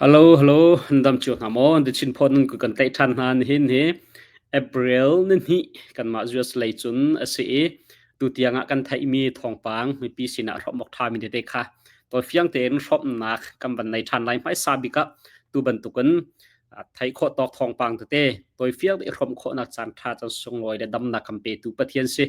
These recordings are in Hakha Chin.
Hello, hello, nan dam cio hna maw? The Chin Pod nan kan tlaih ṭhan hna nihin hi April nihnih kanmah US lei cun a si i tutiang ah kan theihmi thawngpang mipi sinah hrawmh awk ṭhami tete kha tawifiang tein hrawmhnak kan van nei ṭhan lai. Hmaisa bik ah tu bantukin theih khawh tawk thawngpang tete tawifiang te i hrawmh khawhnak caan ṭha caan sunglawi le damnak kan petu Pathian si.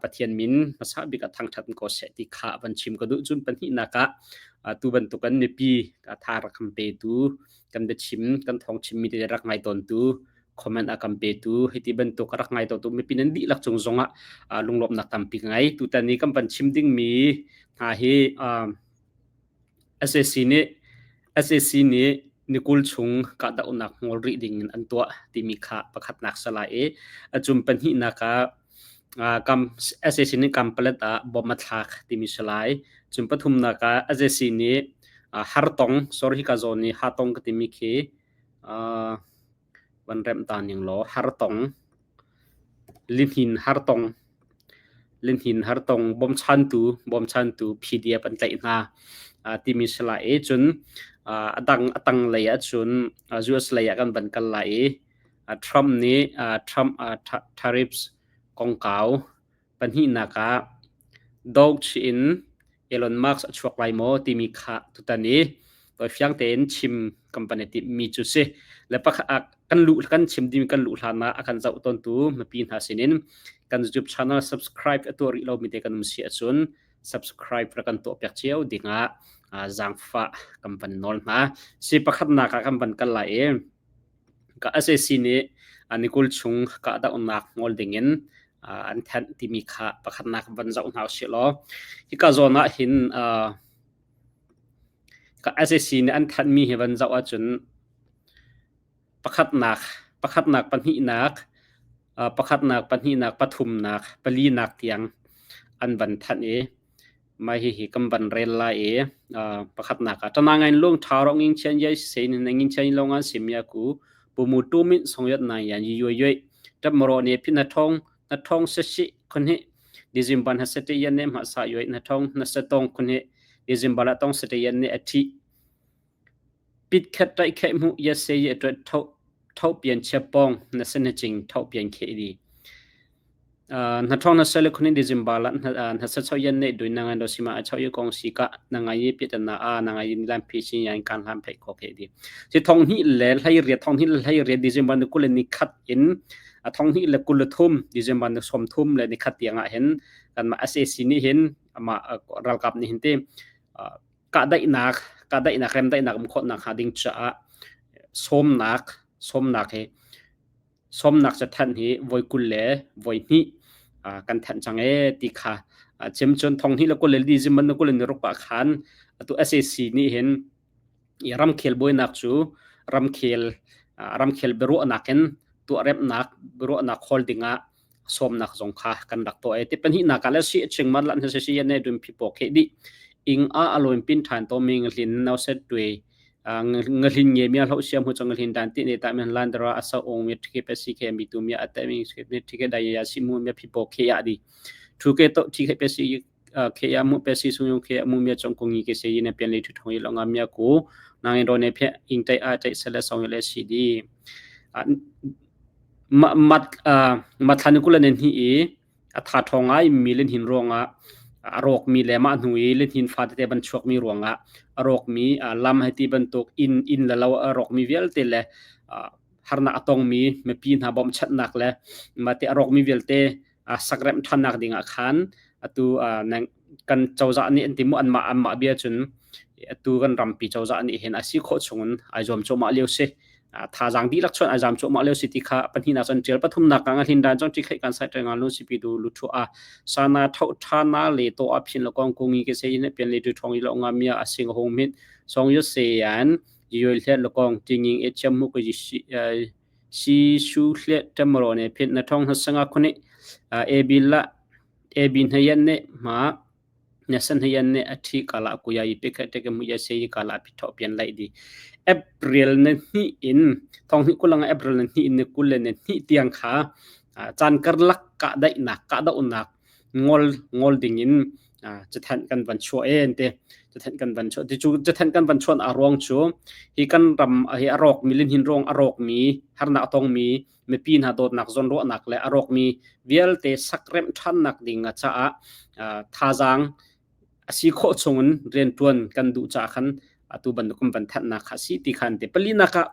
Pathian min hmasa bik ah thangṭhat ko seh ti kha van chim ka duh. Cun pahnihnak ah tu bantukin mipi tha rak kan petu kan biachim kan thawng chimmi te rak ngai tawntu comment a kan petu hiti bantuk a rak ngai tawntu mipi nan dihlak cung zongah lunglawmhnak tampi ka ngei. Tutan i kan van chim dingmi hna hi SAC nih SAC nih ni 20 chung kahdohnak ngol rih ding in an tuah timi kha pakhatnak si lai i a cum pahnihnak ah kam SAC nih Kampalet ah bom a thlak timi si lai. Cun pathumnak ah SAC nih Hartong sorry hika zawn i Hatong ka timi khi van remh ta ning law Hartong Lihnin Hartong Lihnin Hartong bawmchantu bawmchantu PDF an tlaih hna timi si lai i cun a dang a tanglei ahcun US lei ah kan van kal lai i Trump nih Trump tariffs kongkau pahnihnak ah Doge in Elon Musk a chuak lai maw timi kha tutan i tawifiang tein chim company timhmi cu si. Le pakhat kan luh kan chim ding kan luh hlan ah a kan zoh tawntu mipi hna sinin kan YouTube channel subscribe a tuah rih lomi te kan um si ahcun subscribe rak kan tuah piak cio dingah zaangfah kan van nawl hna. Si pakhatnak ah kan van kal lai i Ka SAC nih ni 20 chung kahdohnak ngol dingin an thanh timi kha pakhatnak van zoh hna usih law hika zawn ah hin ka SAC nih an thanhmi hi van zoh ahcun pakhatnak pakhatnak pahnihnak pakhatnak pahnihnak pathumnak palinak tiang an van thanh i Mah hihi kan van rel lai i pakhatnak ah ṭanangain lung ṭha ro nging chian yai sein na nging chian lo ngan sim ya ku pu mu tu min song yat na yan yu yue tap maro ne phi na thong na thong se si khun hi December na se te yan ne ma sa yue na thong na se tong khun hi December la tong se te yan ne athi pit khat tai khe mu ya se ye tho tho pian che pong na se na ching tho pian khe di Na ṭhawng na sel khun in December la na sa chau yan nei dui na ngai do sima a chau yu kong si ka na ngai ye pi na a na ngai ni lam phi sin yan kan lam phei kho ke di si thong hi le hlei riat thong hi le hlei riat December ni kul ni khat in a thong hi le kul thum December ni som thum le ni khat tiang ah hin kan ma SAC ni hin ama ralkap ni hin te ka daihnak ka daihnak rem daihnak um khawt nak ha ding cha somnak somnak he Sawmnak cathanh hi voi 20 le voi hnih kan thanh cang ee ti kha chim cun thong hnih le 20 le li zim na 20 le ni ruk ah khan atu SAC nih hin i ramkhel buainak cu ramkhel ramkhel biaruahnak in tuahremhnak biaruahnak khawl dingah sawmnak zong kha kan rak tuah ee ti pahnihnak ah le si ching man lan si si ne dun phi po khe di ing a aloin pin than to ming hlin nau set tui ngahlin nge mia hlo siam hu chang ngahlin dan ti ne ta men lan dara asa ong mi thike pe si ke mi tu mia ate mi ne thike dai ya si mu mia phi po khe ya di thu ke to thike pe si khe ya mu pe si sung yung khe mu mia chong kong ke se yin pian le thu thong yi lo nga mia ku nang in ro ne phe ing tai a tai sele song le si di mat mathan kula nen hi i a tha ṭhawng ngai mi lihnin ruangah a rawkmi le mah hnu i lihnin fatete van chuakmi ruangah a rawkmi lam hei ti bantuk inn inn le lo a rawkmi vialte le harnak a tongmi mipi hna bawmhchanhnak le mah te a rawkmi vialte sakremh ṭhannak dingah khan atu kan cozah nih an ti mu anmah anmah bia cun atu kan rampi cozah nih hin a si khawh chungin ai zuam cuahmah lio si thazaang dihlak chuan ai zam cuahmah lio si ti kha pahnihnak cun ṭial pathumnak ka hlin dan cong ṭi kheih kan sai ṭenga lu sipi du lu thu a sana tho tha na le to a phin lo kong kungi ke se yin pian le tu thong i lo nga mia a sing hong min song yu se yan yu hlet lo kong tinging e chem mu ko ji si su hlet temro ne phin na thong na sanga khuni e bil la e bin hayan ne ma na san hayan ne athi kala kuya i pekha te ke mu ya se kala phi tho pian lai di April na hni in thong hi kulang April na hni in ne kul le ne hni tiang kha chan karlak ka dai nak ka da unak ngol ngol ding in. Cathanh kan van chuah e an ti. Cathanh kan van chuah. Cu cathanh kan van chuah a ruang cu hi kan ram hi a rawkmi lihnin ruang a rawkmi harnak a tongmi mipi hna dawtnak zawnruahnak le a rawkmi vialte sakremh ṭhannak ding caah thazaang a si khawh chungin rianṭuan kan duh caah khan atu bantuk kan van thanhnak kha a si ti kha an ti. Palinak ah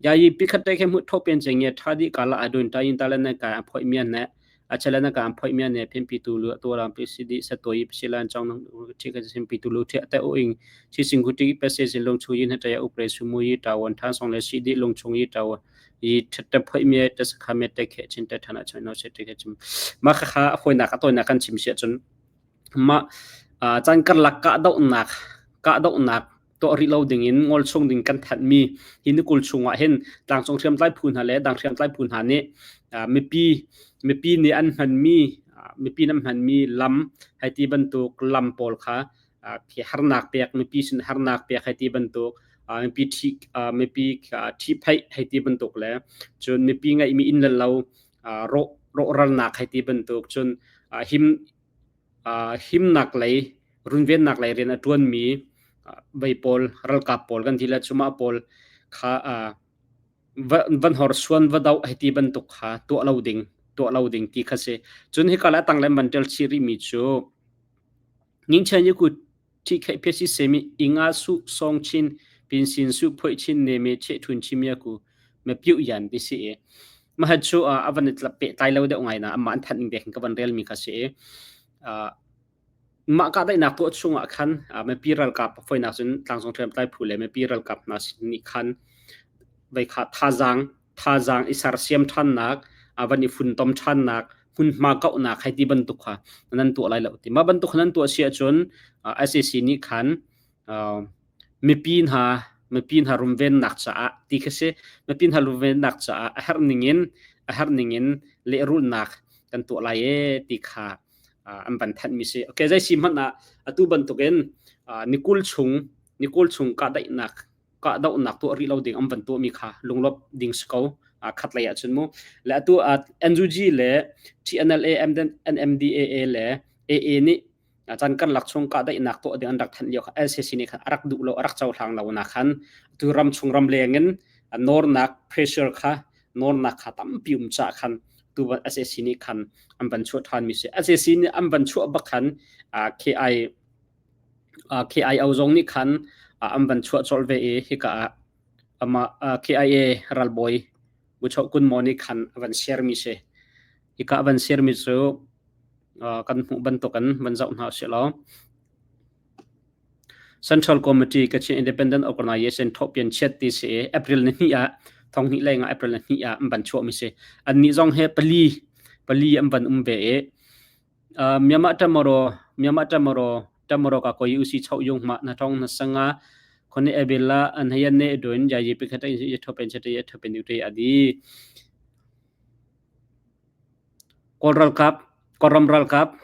yayi pikhat te khe mu tho pen cheng ye tha di kala adun ta yin ta le na ka phoi mian ne a chela na ka phoi mian ne phen pi tu lu to ram pi si di sa to yi si lan chong nang thi ka sim pi tu lu the ta o ing chi sing khu ti pe se sin long chu yin ha ta ya upre su mu yi ta won than song le si di long chung yi ta wo yi that ta phoi me ta sa kha me te khe chin ta thana choi no se te khe chim ma kha kha phoi na ka to na kan chim sia chun Mah caan karlak kahdohnak tuah rih lo dingin ngol chung ding kan thanhmi hi ni 20 chungah hin tlangcung hriamtlai phu hna le dang hriamtlai phu hna nih mipi mipi nih an hmanmi mipi an hmanmi lam hei ti bantuk lam pawl kha harnak pek mipi sin harnak pek hei ti bantuk mipi ṭhi mipi ṭhihphaih hei ti bantuk le cun mipi ngeihmi inn le lo rawh rawhralnak hei ti bantuk cun him himnak lei runvennak lei rian a ṭuanmi vei pawl ralkap pawl kan ti le cumah pawl kha van horsuan va doh hei ti bantuk kha tuah lo ding ti kha si. Cun hika le a tanglei van ṭial chih rihmi cu Ngingchen yiku ṭhikheih phe si semi inga su song chin pinsin su phoi chin ne me che thun chim ya ku me piu yan ti si i mahat chu a van i pe tlai lo deuh ngai na amah an thanh ning te ka van rel mi kha si i mah kahdaihnak tuah chungah khan mipi ralkap foinak cun tlangcung hriamtlai phu le mipi ralkap hna nih khan vei kha thazaang thazaang i sersiam ṭhannak van i funtom ṭhannak hmunhma kauhnak hei ti bantuk kha nan tuah lai lo ti mah bantuk nan tuah si ahcun SAC nih khan mipi hna mipi hna rumvennak caah ti kha si mipi hna rumvennak caah a herh ningin a herh ningin lehrulhnak kan tuah lai e ti kha an van thanhmi si. Okay, zei si hmanh ah atu bantukin nikul chung nikul chung kahdaihnak kahdohnak tuah rih lo ding an van tuahmi kha lunglawmh ding si ko khat lei ahcun mu le atu NUG le TNLA NMDAA le AA nih chan karlak chung kahdaihnak tuah ding an rak thanh lio kha LCC nih khan a rak duh lo a rak cohlang lo na khan tu ram chung ram leng in nawrnak pressure kha nawrnak kha tampi um cha khan tu SAC nih khan an van chuah than mi si SAC nih an van chuah bak khan KI KIO zong nih khan an van chuah colh ve i hika ah amah KIA ralbawi Buchoh Kun Maw nih khan a van share mi si. Hika a van share mi cu kan hmuh bantukin van zoh hna usih law Central Committee Kachin Independent Organization thawhpian chiat ti si i April ni hnih ah thong hnih leng ah April ni hnih ah an van chuah mi si. Annih zong he pali pali an van um ve i Myanmar Tamaraw Myanmar Tamaraw Tamaraw ka koi usi chau yung ma na tong na sanga khone ebela an hayan ne doin ya ye pikhata ye thopen chete ye thopen ute adi Kawl ralkap Kawlram ralkap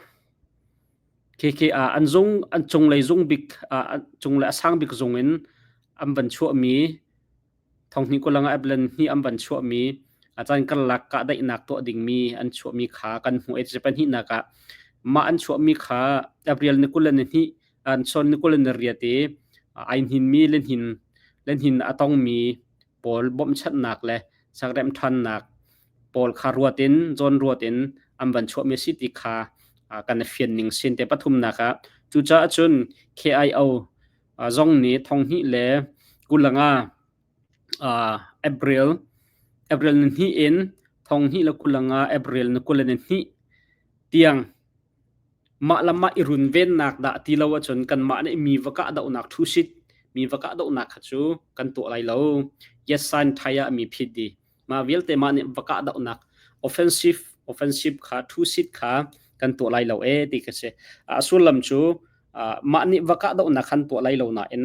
KKR an zung an cunglei zung bik cunglei a sang bik zung in an van chuahmi Thonghnih kulang ah Eblan hi an van chuahmi a caan karlak kahdaihnak tuah dingmi an chuahmi kha kan hmuh i pahnihnak ah mah an chuahmi kha April ni 22 an chawn ni 28 i ai hninmi le hnin a tongmi pawl bawmhchanhnak le sakrem ṭhannak pawl kha ruat in zawn ruat in an van chuahmi a si ti kha kan i fian ning sin te pathumnak ah cucaah cun KIO zong nih thonghnih le 25 April April ni hnih in thonghnih le 25 April ni 22 tiang mah le mah i runvennak dah ti lo ahcun kanmah nih mi va kahdohnak ṭhusit mi va kahdohnak kha cu kan tuah lai lo. Yes sign thai ah mi phit di. Mah vialte mah nih va kahdohnak offensive offensive kha ṭhusit kha kan tuah lai lo ee ti kha si. A sullam cu mah nih va kahdohnak khan tuah lai lo nain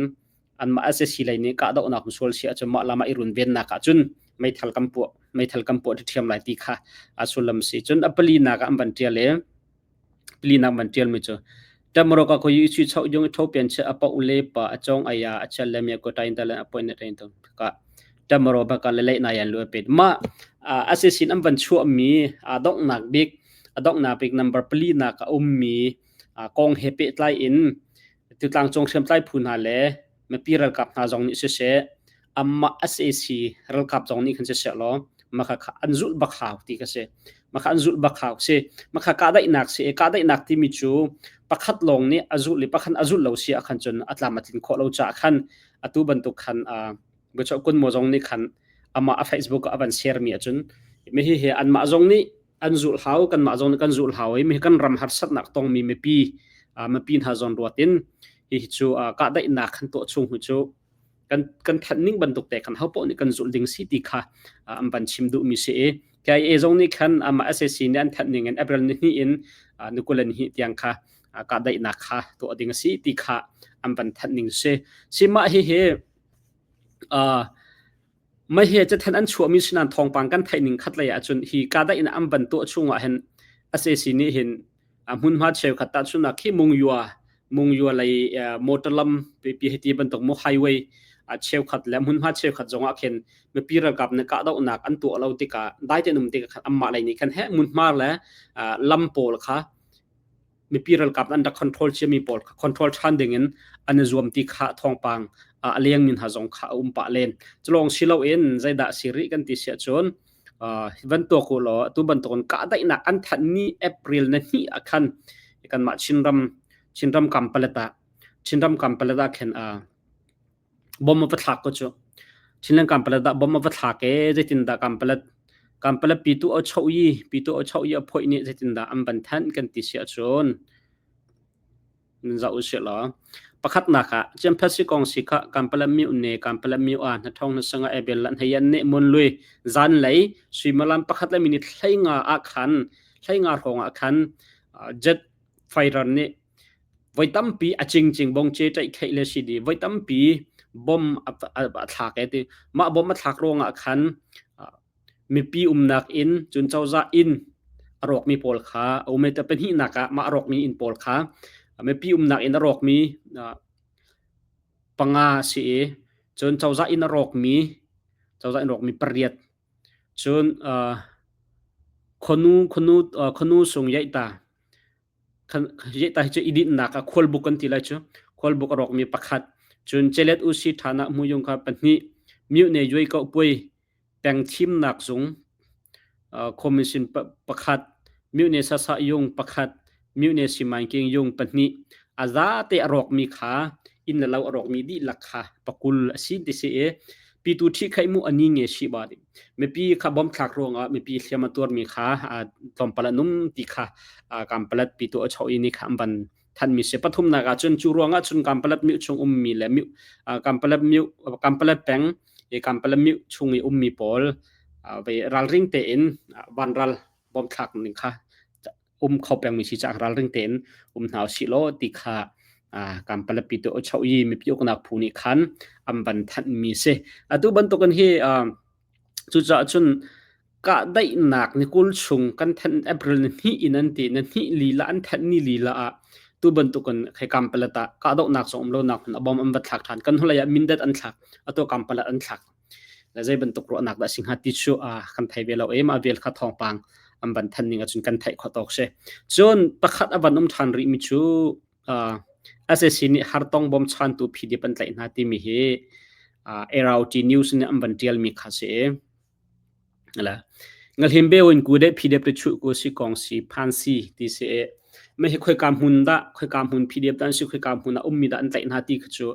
anmah SAC lei nih kahdohnak sual si ahcun mah lam ah i runvennak ahcun meithal kan puah meithal kan puah ṭhiam lai ti kha a sullam si. Cun a palinak ah an van ṭial i palinak van ṭial mi cu Tamro ka ko yu chu chau yung tho pian che apa ule pa achong aya achal le me ko tain talen apoin na tain tom ka Tamro ba ka le le na yan lu pe ma assassin an van chuah mi a donghnak bik a donghnak bik number pali nak a um mi. Kong he pehtlai in tlangcung hriamtlai phu hna le mipi ralkap hna zong nih siseh, anmah sac ralkap zong nih khan siseh law maka kha an zulh bak hau ti ka si. Maka an zulh bak hau si. Maka kahdaihnak si i kahdaihnak timi cu pakhat lawng nih a zulh i pakhat a zulh lo si ahkhan cun a tlam a tlin khawh lo caah khan atu bantuk khan Buchoh Kun Maw zong nih khan amah a Facebook ah a van share mi ahcun mi hihi anmah zong nih an zulh hau, kanmah zong nih kan zulh hau i mi kan ram harsatnak tongmi mipi mipi hna zawn ruat in hihi cu kahdaihnak kan tuah chung hi cu kan kan thanh ning bantuk te khan hopoh nih kan zulh ding si ti kha an van chim duhmi si i KIA zong nih khan amah SAC nih an thanh ning in April ni hnih in nukulen hi tiang kha kahdaihnak kha tuah ding a si ti kha an van thanh ning si. Si mah hihi mah hi cathan an chuahmi sinan thawngpang kan theih ning khat lei ahcun hi kahdaih in an van tuah chungah hin SAC nih hin hmunhma cheukhat tahchunhnak khi Mungyua Mungyua lei motor lam pipi hei ti bantuk mu highway cheukhat le hmunhma cheukhat zongah khin mipi ralkap nih kahdohnak an tuah lo tikah dai tein um tikah khan anmah lei nih khan heh hmunhma le lam pawl kha mipi ralkap an rak control ciami pawl kha control ṭhan dingin an i zuam ti kha thawngpang a lengmi hna zong kha a um pah len. Culawng si loin zeidah si rih kan ti si ahcun van tuak u law atu bantukin kahdaihnak an thanh ni April na hnih ah khan kanmah Chinram Chinram Kampalet ah Chinram Kampalet ah khin bom a va thlak ko cu. Chinland Kampalet ah bom a va thlak i zeitindah Kampalet Kampalet pitu a choh i pitu a choh i a phoih nih zeitindah an van thanh kan ti si ahcun nan zoh usih law pakhatnak ah Ciamphet kong si kha Kampalet myu ne Kampalet myu a hna thong na sanga ebel lan heyan ne mun lui zan lei suimalam pakhat le minute 15 ah khan 15 hrawng ah khan jet fighter nih Voi tampi a cingcing bongce ṭaihkheih le si dih. Voi tampi bom a thlak e ti. Mah bom a thlak ruangah khan mipi umnak inn, cun cozah inn a rawkmi pawl kha a um i pahnihnak ah mah a rawkmi inn pawl kha mipi umnak inn a rawkmi panga a si i cun cozah inn a rawkmi cozah inn rawkmi pariat cun khuanu khuanu khuanu sung yaihta Hi cu i dinhnak ah khualbuk kan ti lai cu. Khualbuk a rawkmi pakhat. Cun Celet usi ṭhan ah Hmuyung kha pahnih. Myone Yuai Koh Puai peng thimnak zung commission pakhat. Myone Sasa Yung pakhat. Myone Simanking Yung pahnih. A zate a rawkmi kha inn le lo a rawkmi dihlak kha pakul a si ti si i pitu ṭhihkhaih mu ani nge shi ba ding. Mipi kha bom thlak ruangah mipi hliam a tuarmi kha tlawmpal an um ti kha Kampalat pitu a cho i ni kha an van thanmi si. Pathumnak ah cun cu ruangah cun Kampalat myu chung ummi le myu Kampalat myu Kampalat peng i Kampalat myu chung i ummi pawl ve ralring tein vanral bom thlak ning kha um kho pengmi si caah ralring tein um hna usih law ti kha Kampala tu cho i mipi uknak phu nih khan an van thanhmi si. Atu bantukin hi cucaah cun kahdaihnak ni kul chung kan thanh April ni hnih in an ti na hnih lila an thanh ni lila ah tu bantukin khai Kampala ta kahdohnak zong um lonak hmun a bom an va thlak than kan hnulei ah Mindat an thlak atu Kampala an thlak le zei bantuk ruahnak dah si hnga ti cu kan thei ve lo e mah vel kha thawngpang an van than ning ahcun kan theih khawh tawk si. Cun pakhat a van um ṭhan rih mi cu SAC nih hartong bawmchantu PDF an tlaih hna timi hi ART News nih an van ṭial mi kha si. La Ngahlim bewin ku de PDF te chu ku si kong si phan si ti si e me hi khoika hmun dah khoika hmun PDF dan si khoika hmun ah ummi dah an tlaih hna ti kha cu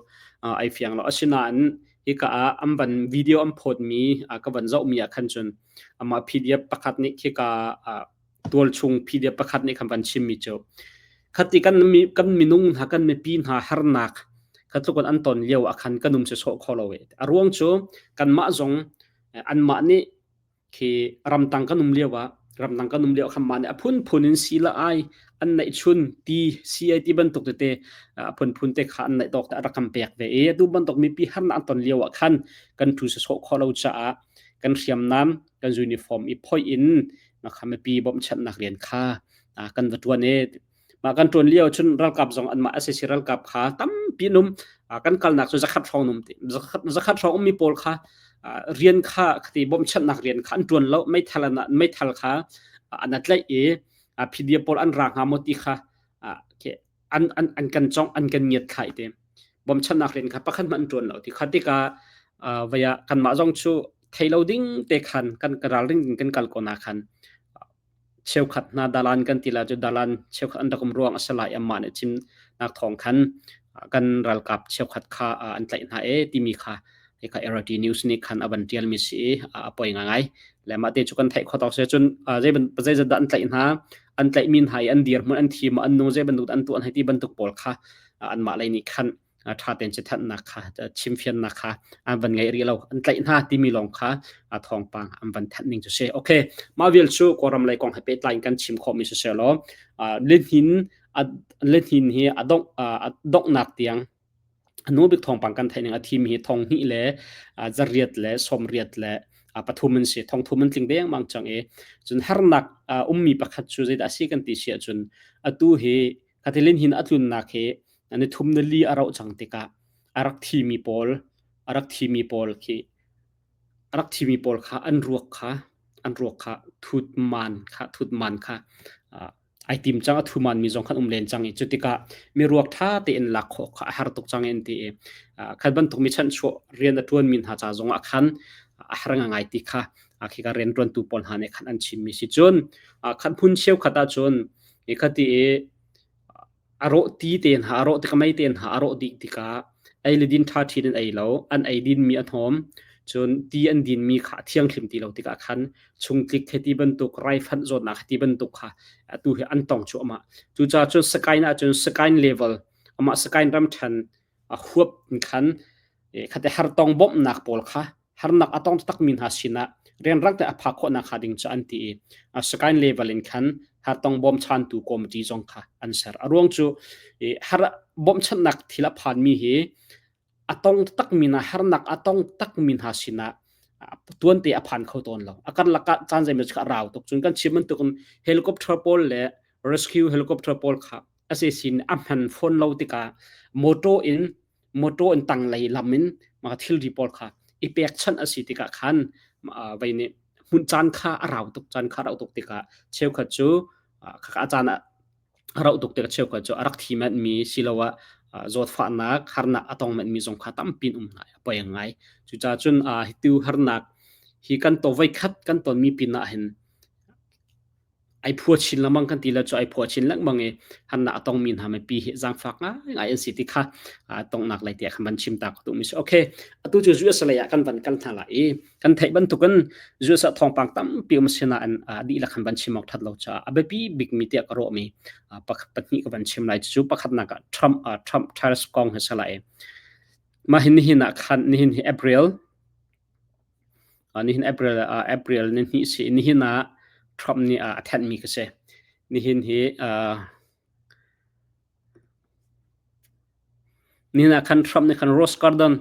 ai fiang lo. Asinain hika ah an van video an phawt mi ka van zoh mi ah khan cun amah PDF pakhat nih khika tualchung PDF pakhat nih khan van chimmi cu khati kan mi kan minung hna kan mipi hna harnak kha tluk an ton lio ah khan kan um sawh kho lo e a ruang cu kanmah zong anmah nih khi ramtang kan um lio ah ramtang kan um lio khan mah nih a phunphun in si la ai an neih chun ti si ai ti bantuk tete a phunphun te kha an neih tawk te a rak kan pek ve i atu bantuk mipi harnak an ton lio ah khan kan thu sawh kho lo caah kan hriamnam kan uniform i phoih in makha mipi bawmhchanhnak rian kha kan va tuan i mah kan tuan lio cun ralkap zong anmah SAC ralkap kha tampi num kan kalnak cu zakhat hrawng num ti zakhat hrawng ummi pawl kha rian kha khati bawmhchanhnak rian kha an tuan lo meithal an meithal kha an tlaih i PDF pawl an ra hnga maw ti kha. an an an kan congh an kan ngiat thlai te bawmchannak rian kha pakhat hmanh an ṭuan lo ti kha tikah vaya kanmah zong cu thei lo ding te khan kan ralring in kan kal ko na khan cheukhat hna dalan kan ti la cu dalan cheukhat an rak um ruang a si lai amah nih chim nak thawng khan kan ralkap cheukhat kha an tlaih hna e timi kha hika RT News nih khan a van tial mi si a poi ngai le mah te cu kan theih khawt awk se cun zei ban zei zat dah an tlaih hna an tlaih min hai an dir hmun an thi ma an nung zei bantuk an tuan hai ti bantuk pawl kha anmah lei nih khan ṭha tein cithanhnak kha chimfiannak kha an van ngei rih lo an tlaih hna timi lawng kha thawngpang an van thanh ning cu si okay mah vial cu kawlram lei kong he pehtlai in kan chim khawhmi si seh law lihnin lihnin hi a dongh a donghnak tiang nu bik thawngpang kan theih ning a thim hi thong hnih le zariat le sawmriat le pathum an si thong thum an tling deng mang chang i cun harnak ummi pakhat cu zeidah si kan ti si ahcun atu hi Khatilin hin a tlunnak hi ni thum ni li a rauh cang tikah a rak thimi pawl a rak thimi pawl khi a rak thimi pawl kha an ruak kha an ruak kha thutman kha thutman kha ai tim cang a thuman mi zong khan um len cang i cu tikah mi ruak ṭha tein lak khawh kha a har tuk cang in ti i khat bantuk mi chanchuah rian a ṭuan mi hna ca zong ah khan a har ngai ti kha khika rian ṭuantu pawl hna nih khan an chim mi si cun khat hmun cheukhat ah cun I khati i a rawh ti te hna a rawh tik mei te hna a rawh dih tikah ei le din ṭha ṭhin in ei lo an ei din mi a hnawm cun ti an din mi kha a thianghlim ti lo tikah khan chungtlik he ti bantuk raifanh zawtnak he ti bantuk kha atu hi an tong cuahmah cucaah cun Sakain ahcun Sakain level amah Sakain ramṭhen a huap in khan khate hartong bawmhnak pawl kha harnak a tong takmi hna sinah rianrang te a phak khawhnak hnga ding cu an ti i Sakain level in khan hartong bawmchantu committee zong kha an ser. A ruang cu har bawmchannak thil a phanmi hi a tong takmi hna harnak a tong takmi hna sinah tuante a phan kho tawn lo. A karlak ah caan zeimaw a rau tuk. Cun kan chim bantukin helicopter pawl le rescue helicopter pawl kha a si sin a hman fawn lo tikah motor in motor in tanglei lam in mah thilri pawl kha i pekchanh a si tikah khan vei nih hmun caan kha a rau tuk caan kha a rau tuk tikah cheukhat cu a caan ah a rauh tuk tikah cheukhat cu a rak thi manh mi siloah zawtfahnak harnak a tong manh mi zong kha tampi in um hna a poi ngai cucaah cun hi tu harnak hi kan to voi khat kan ton mi pin ah hin ai phua chin lengmang kan ti le cu ai phua chin lengmang i hannak a tongmi hna mipi hi zaangfak ngai an si ti kha tongnak lei tiah khan van chim ta ka duhmi si okay atu cu US lei ah kan van kal hna la i kan theih bantukin US ah thawngpang tampi um sina an dihlak khan van chim awk that lo caah a biapi bikmi tiah ka ruahmi pahnih ka van chim lai cu pakhatnak ah Trump Trump tariffs kong hi salai mah hin nihin ah khan nihin hi April Nihin April April ni hnih si nihin ah Trump nih a thenhmi ka si. Nihin hi nihin ah khan Trump nih khan Rose Garden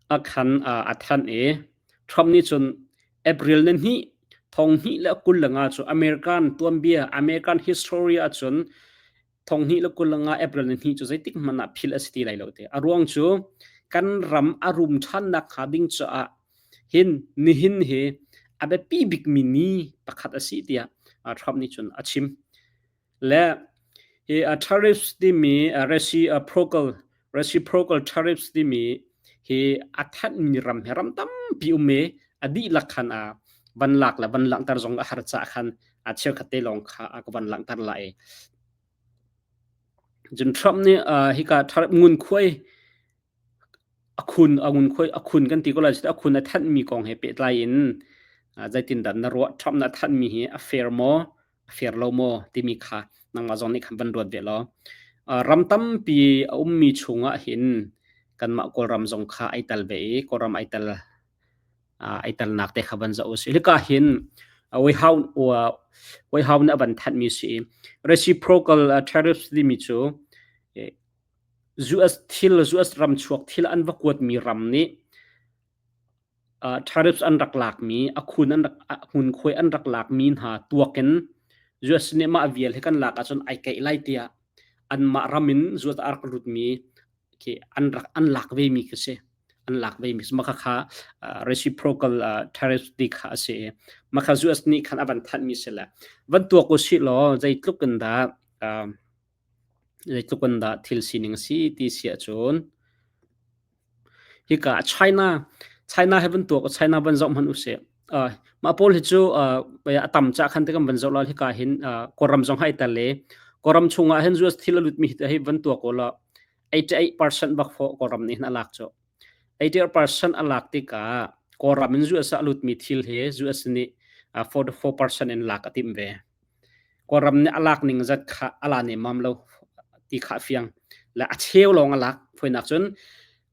ah khan a thanh i Trump nih cun April ni hnih thong hnih le 25 cu American tuanbia American history ahcun 2025 April ni hnih cu zeitik hmanh ah philh a si ti lai lo te. A ruang cu kan ram a rum ṭhannak hnga ding caah hin nihin hi a biapi bikmi ni pakhat a si tiah Trump nih cun a chim. Le hi tariffs timi reciprocal reciprocal tariffs timi hi a thanhmi ram hi ram tampi um i a dihlak khan a van lak le van langhter zong a har caah khan a cheukhat te lawng kha a ka van langhter lai. Cun Trump nih hika tariff ngunkhuai a khun a ngunkhuai a khun kan ti ko lai a khun a thanhmi kong he pehtlai in zeitindah na ruah Trump na thanhmi hi a fair maw a fair lo maw timi kha nangmah zong nih khan van ruat ve law ram tampi a ummi chungah hin kanmah Kawlram zong kha ai tel ve i Kawlram ai tel ai telnak te kha van zoh usih. Hika hin White House White House nih a van thanhmi si i reciprocal tariffs timi cu US thil US ram chuak thil an va kuatmi ram nih tariffs an rak lakmi a khun an rak a hmunkhuai an rak lakmi hna tuak in US nih mah vial hi kan lak ahcun ai keih lai tiah anmah ram in US a rak lutmi khi an rak an lak ve mi khi si an lak ve mi maka kha reciprocal tariffs ti kha a si maka US nih khan a van thanh mi si le van tuak u si law zeitluk in dah. Zeitluk in dah thil sining a si ti si ahcun hika China China he bantuk China van zoh hmanh usih. Mah pawl hi cu a tam cah khan te kan van zoh lai hika hin Kawlram zong hai tel i Kawlram chungah hin US thil a lutmi hi van tuak u law 88% bak fawh Kawlram nih hin a lak cu. 88% a lak tikah Kawlram in US ah a lutmi thil hi US nih 44% in lak a timh ve. Kawlram nih a lak ning zat kha a la nemmam lo ti kha a fiang. Le a cheu lawng a lak. Fawinak cun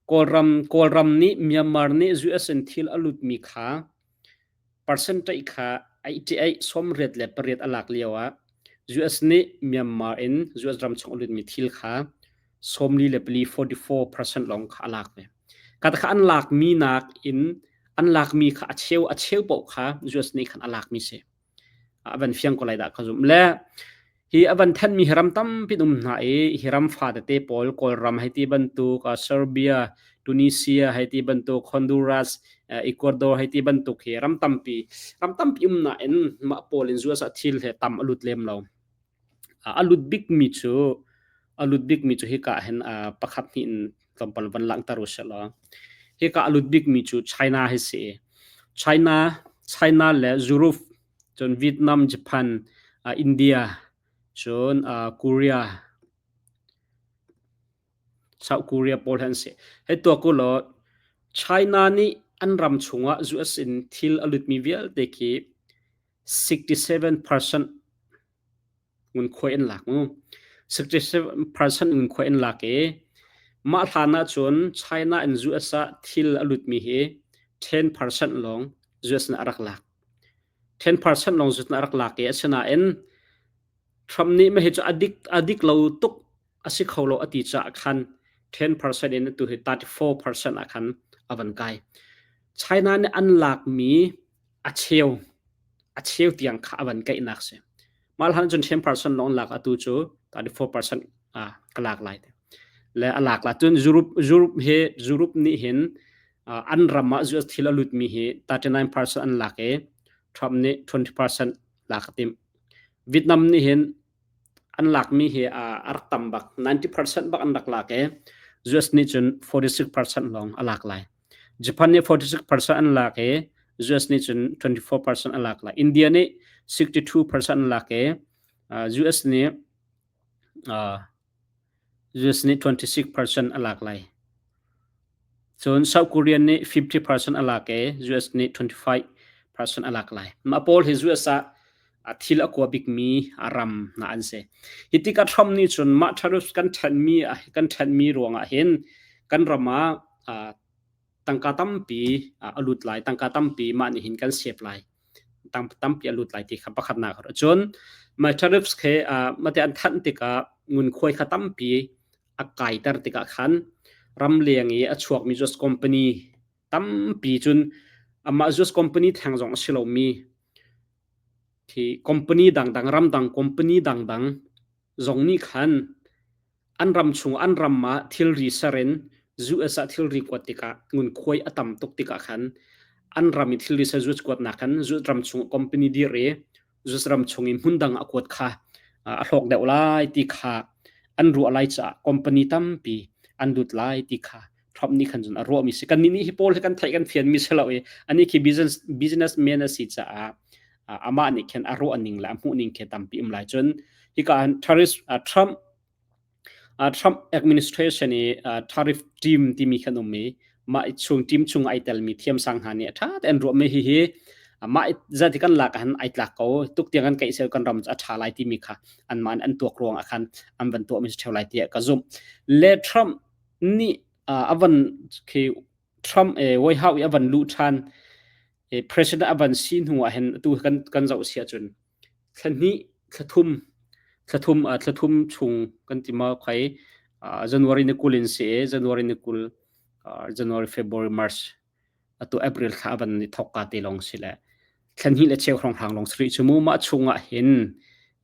Kawlram, Kawlram nih Myanmar nih US in thil a lutmi kha percentage kha 88 88 a lak lio ah US nih Myanmar in US ram chung a lutmi thil kha 44 44% lawng kha a lak ve. Ka kha an lakmi nak in an lakmi kha a cheu a cheu paoh kha US nih khan a lakmi si. A van fiang ko lai dah ka zumh. Le hi a van thenmi hi ram tampi um hna i hi ram fa tete pawl Kawlram hei ti bantuk Serbia, Tunisia hei ti bantuk Honduras, Ecuador hei ti bantuk hi ram tampi ram tampi um nain mah pawl in US ah thil he tam a lut lem lo. A lut bikmi cu a lut bikmi cu hika hin pakhat hnih in tlawmpal van langhter u sih law hika a lut bikmi cu China hi si. China China le Europe cun Vietnam, Japan, India cun Korea South Korea pawl hi an si. Hei tuak u law China nih an ram chungah US in thil a lutmi vialte khi 67% ngunkhuai an lak mu. 67% ngunkhuai an lak i mah hlan ahcun China in US ah thil a lutmi hi 10% lawng US nih a rak lak. 10% lawng US nih a rak lak i asinain Trump nih mah hi cu a dik lo tuk a si kho lo a ti caah khan 10% in atu hi 34% ah khan a van kai. China nih an lakmi a cheu a cheu tiang kha a van kaihnak si. Mah hlan cun 10% lawng lak atu cu 34% ah ka lak lai te. Le a lak la cun Europe Europe he Europe nih hin an ram ah US thil a lutmi hi 39% an lak i Trump nih 20% lak a timh. Vietnam nih hin an lakmi hi a rak tam bak 90% bak an rak lak i US nih cun 46% lawng a lak lai. Japan nih 46% an lak i US nih cun 24% a lak lai. India nih 62% an lak i US nih US nih 26% a lak lai. Cun South Korea nih 50% a lak i US nih 25% a lak lai. Mah pawl hi US ah a thil a kua bikmi a ram hna an si. Hi tikah Trump nih cun mah tariffs kan ṭhenmi kan ṭhenmi ruangah hin kan ram ah tangka tampi a lut lai, tangka tampi mah nih hin kan save lai. Tampi a lut lai ti kha pakhatnak cun mah tariffs khi mate an thanh tikah ngunkhuai kha tampi a kaiter tikah khan ramleng i a chuakmi US company tampi cun amah US company theng zong a si lomi khi company dangdang ramdang company dangdang zong nih khan an ram chung an ram ah thilri ser in US ah thilri kuat tikah ngunkhuai a tam tuk tikah khan an ram i thilri ser US kuatnak khan US ram chung company dir i US ram chung i hmundang a kuat kha a hlawk deuh lai ti kha an ruah lai caah company tampi an lut lai ti kha Trump nih khan cun a ruahmi si. Kannih nih hi pawl hi kan theih kan fianmi si lo i anih khi business businessman a si caah amah nih khin a ruah ning le a hmuh ning khi tampi um lai. Cun hika tariff Trump Trump administration i tariff team timi khan um i mah chung team chung ai telmi thiamsang hna nih a ṭha tein ruahmi hi hi mah zat hi kan lak ah ai tlak ko tuk tiang kan keih sel kan ram a ṭha lai timi kha anmah an tuak ruang ah khan an van tuahmi si ṭheo lai tiah ka zumh. Le Trump nih a van khi Trump White House i a van luh ṭhan president a van si hnu ah hin atu kan kan zoh si ahcun thla hnih thla thum thla thum thla thum chung kan ti ma khai January ni 20 in si i January ni 20 January February March atu April thla a van i thok ka te lawng si le thla hnih le cheu hrawnghrang lawng si rih cu mu mah chung ah hin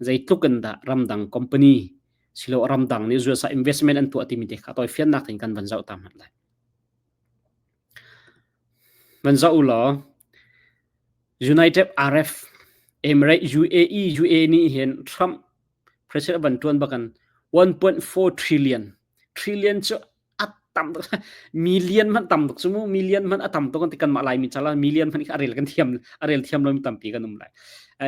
zeitluk in dah ramdang company silo ramdang nih US ah investment an tuah timi te kha tawi fiannak in kan van zoh ta hmanh lai van zoh u law United Arab Emirates UAE UAE nih hin Trump president van tuan bakan. 1.4 trillion. Trillion cu a tam tuk. Million hmanh tam tuk cu mu. Million hmanh a tam tuk kan ti kanmah Laimi cala million hmanh kha a rel kan thiam a rel thiam lomi tampi kan um lai.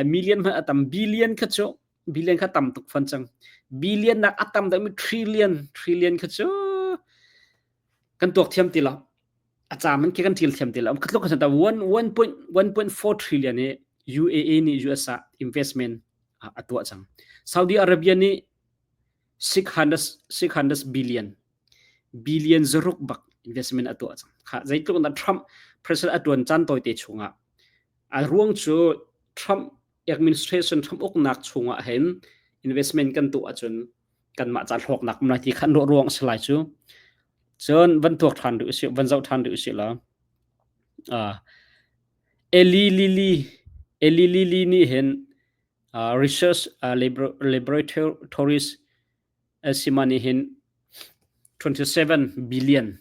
Million hmanh a tam. Billion kha cu billion kha tam tuk fan cang. Billion nak a tam deuhmi trillion trillion kha cu kan tuak thiam ti lo. A cam in khi kan ṭil thiam ti lo. Khatluk kan ta 1.1.4 trillion hi UAE nih US ah investment a tuah cang. Saudi Arabia nih 600 billion billion zaruk bak investment a tuah cang. Kha zeitluk na Trump president a tuan caan tawite chungah a ruang cu Trump administration Trump uknak chungah hin investment kan tuah ahcun kanmah ca hlawknak um lai ti khan ruah ruang si lai cu. Cun van tuak ṭhan rih usih, van zoh ṭhan rih usih law Eli Lilly Eli Lilly nih hin research laboratories sima nih hin 27 billion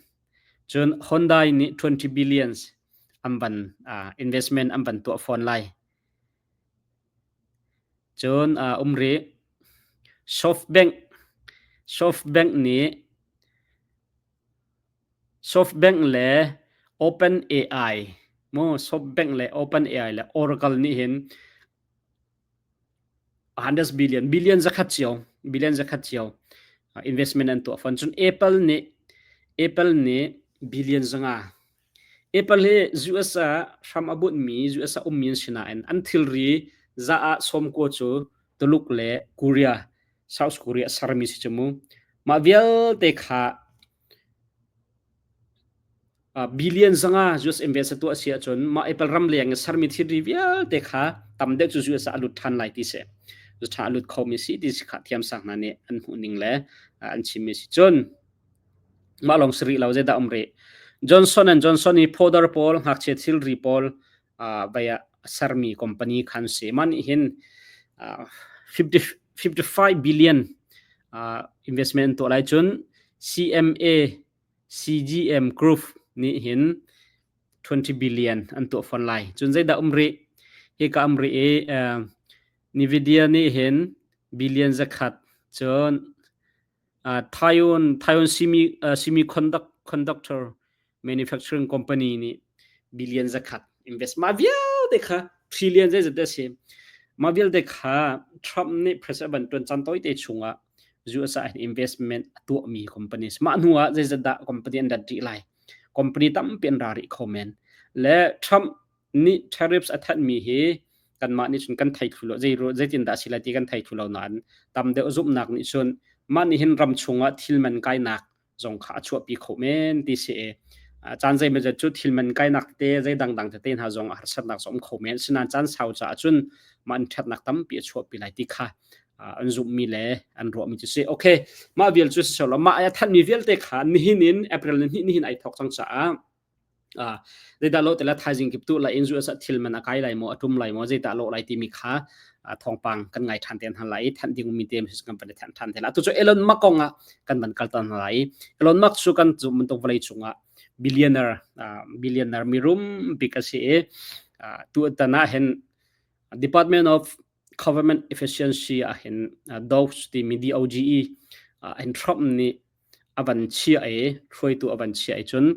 cun Hyundai nih 20 billions an van investment an van tuah fawn lai. Cun um rih. SoftBank SoftBank nih SoftBank le OpenAI mu SoftBank le OpenAI le Oracle nih hin 100 billion billion zakhat cio billion zakhat cio investment an tuah fawn. Cun Apple nih Apple nih billion zanga Apple hi US ah hram a bunhmi US ah ummi an si nain an thilri za ah sawmkua cu Tuluk le Korea, South Korea a sermi si cu mu. Mah vialte kha billion zanga US invest a tuah si ahcun mah Apple ram leng i sermi thilri vialte kha tam deuh cu US ah a lut ṭhan lai ti si. Ṭha a lut khomi si ti si kha thiamsang hna nih an hmuh ning le an chimmi si. Cun Mah lawng si rih lo, zeidah um rih? Johnson and Johnson i powder pawl, ngakchia thilri pawl vai ah a sermi company khan si. Mah nih hin 50, 55 billion investment tuah lai cun CMA CGM Group nih hin 20 billion an tuah fawn lai. Cun zeidah um rih? Hika um rih i Nvidia nih hin billion zakhat cun Taiwan Taiwan semi semiconductor manufacturing company nih billion zakhat invest mah vialte kha trillion zeizat a si mah vialte kha Trump nih president ban tuan caan tawite chungah US ah investment a tuahmi company mah hnu ah zeizat dah company an rat rih lai company tampi an ra rih kho men le Trump nih tariffs a thanhmi hi kanmah nih cun kan thei thlu lo zei zeitindah a si lai ti kan thei thlu lo nain tam deuh zumhnak nih cun mah nih hin ram chungah thil man kainak zong kha a chuahpi kho men ti si i caan zeimawzat cu thil man kainak tete zei dangdang tete hna zong a harsatnak zong um kho men sinain caan sau caah cun mah an ṭhatnak tampi a chuahpi lai ti kha an zumhmi le an ruahmi cu si okay mah vial cu si lo mah a thanhmi vialte kha nihin in April ni hnih nihin ai thawk cang caah Zeidah lo tila thaizing kip tu la in US ah thil man a kai lai maw a tum lai maw zeidah lo lai timi kha thawngpang kan ngai than te hna lai i thanh ding mi te kan van thanh than te la tu cu Elon Musk kong ah kan van kal tan lai Elon Musk cu kan zum bantuk vawlei cungah billionaire billionaire mirum bik a si i tu tan ah hin Department of Government Efficiency ah hin DOGE timi DOGE in Trump nih a van chiah i hruaitu a van chiah i cun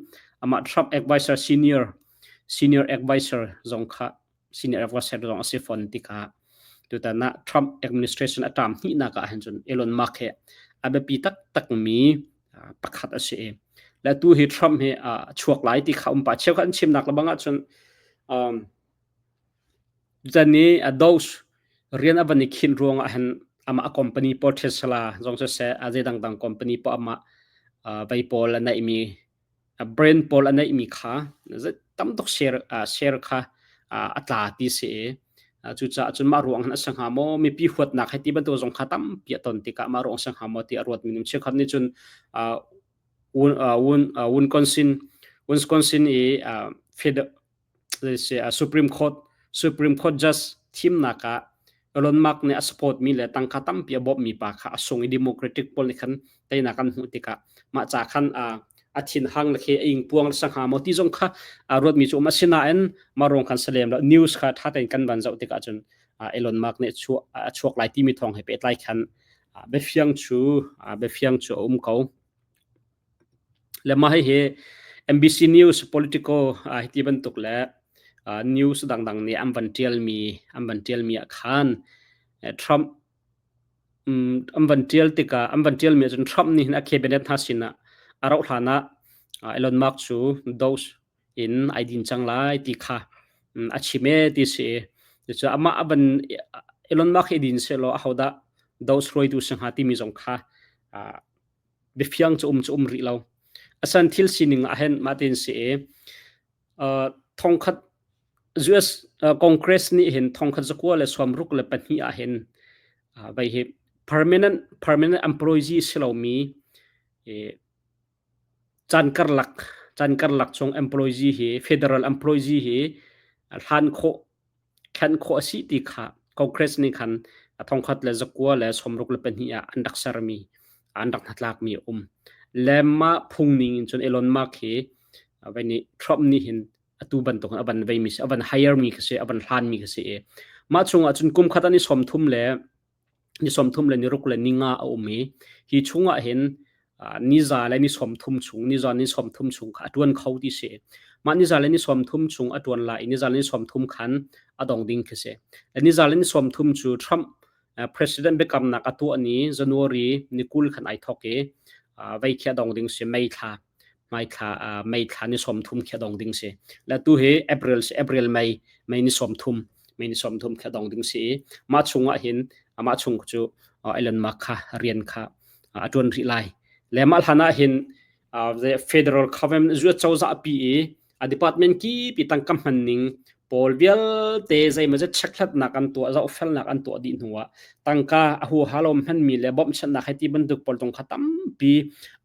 amah Trump advisor senior senior advisor zong kha senior advisor zong a si fawn tikah tutan ah Trump administration a ṭam hnihnak ah hin cun Elon Musk he a biapi taktakmi pakhat a si i le tu hi Trump hi a chuak lai ti kha um pa cheukhat an chimnak lebang ah cun um, Tutan i a DOGE rian a van i khinh ruangah hin amah a company pawl Tesla zong siseh a zei dangdang company poah amah vei pawl a neihmi brand pawl a neihmi kha tam tuk share share kha a tla ti si i cucaah cun mah ruang hin a si hnga maw mipi huatnak hei ti bantuk zong kha tampi a ton tikah mah ruang a si hnga maw ti a ruat minung cheukhat nih cun Wisconsin Wisconsin i Supreme Court Supreme Court judge thimnak ah Elon Musk nih a support mi le tangka tampi a bawmhmi pa kha a sung i Democratic pawl nih khan teinak an hmuh tikah mah ca khan a thinhang le khi a ingpuang le sangha maw ti zong kha a ruatmi cu um asinain mah ruang khan salem lo news kha tha tein kan van zoh tikah cun Elon Musk nih a chuak lai timi thawng he pehtlai khan Biafiang cu biafiang cu a um ko. Le mah hihi NBC News, Politico hiti bantuk le news dangdang nih an van ṭialmi an van ṭialmi ah khan Trump an van ṭial tikah an van ṭialmi ahcun Trump nih hin a cabinet hna sinah a rauh hlan ah Elon Musk cu DOGE in ai din cang lai ti kha a chim ee ti si. Cucu amah a van Elon Musk hi din sehlaw ahodah DOGE hruaitu si hnga timi zong kha biafiang cu um cu um rih lo. Asan thil sining ah hin mah tin si i thongkhat US Congress nih hin thongkhat zakua le sawmruk le pahnih ah hin vai hi permanent permanent employee si lomi caan karlak caan karlak chung employee hi federal employee hi hlan khawh Khenh khawh a si ti kha Congress nih khan a thongkhat le zakua le 62 ah an rak sermi an rak hnatlakmi a um. Le mah phung ning in cun Elon Musk hi vai nih Trump nih hin atu bantuk a van veimi si a van hire mi khi si a van hlan mi khi si i mah chungah cun kum khat an i 30 le ni 30 le ni ruk le ni nga a um i hi chungah hin ni za le ni 30 chung ni za ni 30 chung kha a ṭuan kho ti si. Mah ni za le ni 30 chung a ṭuan lai i ni za le ni 30 khan a dong ding khi si. Ni za le ni 30 cu Trump president biakamnak a tuah ni January ni 20 khan ai thawk i vei khi a dong ding si May thla May thla May thla ni 30 khi a dong ding si. Le tu hi April si April May May ni 30 May ni 30 khi a dong ding si i mah chungah hin amah chung cu Elon Musk kha rian kha a ṭuan rih lai. Le mah hlan ah hin federal government cozah pi i a department kip i tangka hman ning pawl vialte zeimawzat checkhlatnak an tuah zohfelnak an tuah dih hnuah tangka a huaha lo hmanmi le bawmhchanhnak hei ti bantuk pawl zong kha tampi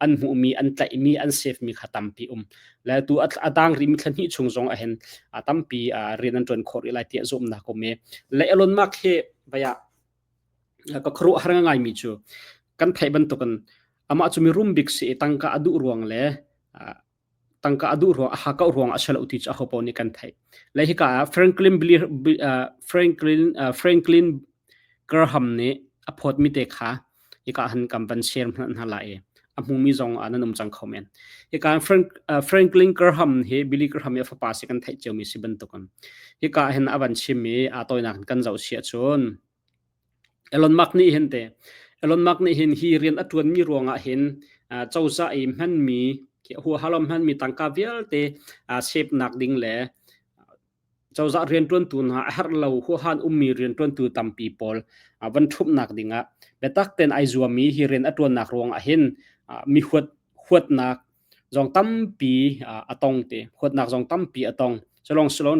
an hmuhmi an tlaihmi an save mi kha tampi um le tu a tang rihmi thla hnih chung zong ah hin a tampi rian an ṭuan khawh rih lai tiah zumhnak um i le Elon Musk hi baya ka khuaruah har ngaimi cu kan theih bantukin amah cu mirum bik si i tangka a duh ruang le tangka a duh ruang a hakauh ruang a si lo ti cu aho paoh nih kan theih. Le hika ah Franklin Franklin Franklin Graham nih a phawtmi te kha hika han kan van share hna lai i a hmumi zong ah nan um cang kho men. Hika Franklin Graham hi Billy Graham i a fapa si kan theih ciomi si bantukin hika hin a van chim i aa tawinak kan zoh si ahcun Elon Musk nih hin te Elon Musk nih hin hi rian a ṭuanmi ruangah hin cozah i hmanmi huahalom hmanmi tangka vialte sepnak ding le cozah rianṭuantu hna a herh lo huahan ummi rianṭuantu tampi pawl van ṭhumhnak dingah biatak tein ai zuam i hi rian a ṭuannak ruangah hin mi huat huatnak zong tampi a tong te huatnak zong tampi a tong culong silon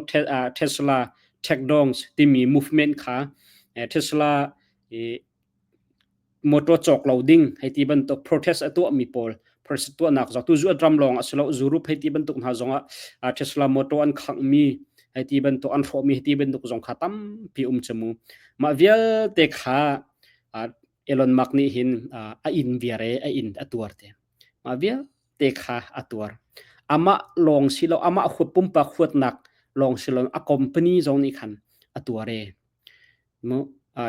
Tesla Tech Dongs timi movement kha Tesla motor cawk lo ding hei ti bantuk protest a tuah mi pawl protest tuahnak zong tu zu ram lawng a si lo Europe hei ti bantuk hna zong ah Tesla motor an khangh mi hei ti bantuk an hrawh mi hei ti bantuk zong kha tampi um chamu mah vialte kha Elon Musk nih hin a in viar e a in a tuar te Mah vialte kha a tuar. Amah lawng si lo, amah huat pumpak huatnak lawng si lo, a company zong nih khan a tuar e.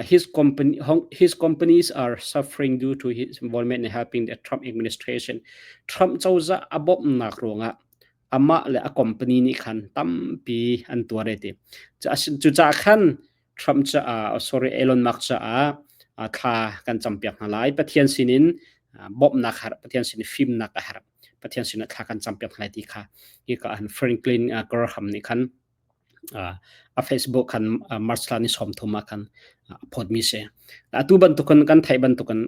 His company his companies are suffering due to his involvement in helping the Trump administration. Trump cozah a bawmhnak ruangah amah le a company nih khan tampi an tuar e ti. Cucaah khan Trump caah sorry Elon Musk caah thla kan campiak hna lai. Pathian sinin bawmhnak har Pathian sin fimnak a herh. Pathian sinah thla kan campiak hna lai ti kha hi ka han Franklin Graham nih khan a Facebook khan March thla ni 30 ah khan a phawtmi si. Atu bantukin kan theih bantukin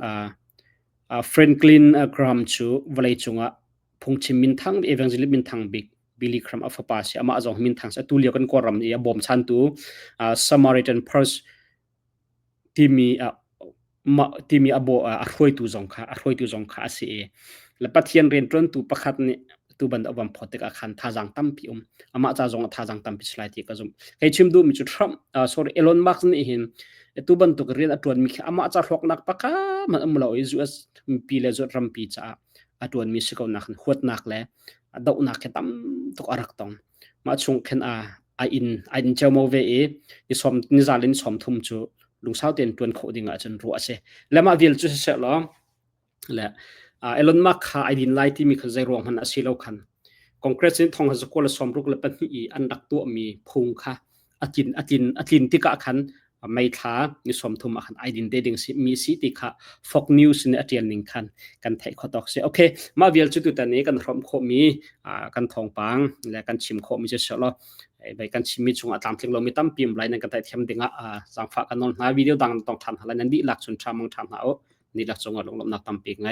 Franklin Graham cu vawlei cungah phungchim minthang evangelist minthang bik Billy Graham a fapa si amah zong minthang si atu lio kan Kawlram i a bawmchantu Samaritan Purse timi timi a bo a hruaitu zong kha a hruaitu zong kha a si i le Pathian rianṭuantu pakhat nih tu ban a van phawt tikah khan thazaang tampi um amah ca zong ah thazaang tampi si lai ti ka zumh kei chim duhmi cu Trump sorry Elon Musk nih hin tu bantuk rian a ṭuanmi khi amah ca hlawknak pakhat hmanh um lo i US pi le US rampi caah a ṭuanmi si ko nak huatnak le dohnak khi tam tuk a rak tong. Mah chung khin a a inn a inn ceomo ve i ni sawm ni zal in 30 cu Lungsau tein ṭuan khawh ding ahcun ruah a si. Le mah vial cu siseh law le Elon Musk kha ai din lai timi kha zei ruang hmanh a si lo khan Congress in thong zakua le 62 i an rak tuahmi phung kha a tlin a tlin a tlin tikah khan May thla ni 30 ah khan ai din te ding si mi si ti kha Fox News nih a ṭial ning khan kan theih khawh tawk si. Okay, mah vial cu tutan i kan hrawmh khawhmi kan thawngpang le kan chim khawhmi cu si law bai kan chimmi chungah tlamtling lomi tampi um lai nan kan thiam dingah zaangfah kan nawl hna. Video dang tong ṭhan hna lai. Nan dihlak chun ṭha mang ṭha hna u. Dihlak cungah lunglawmhnak tampi ngai.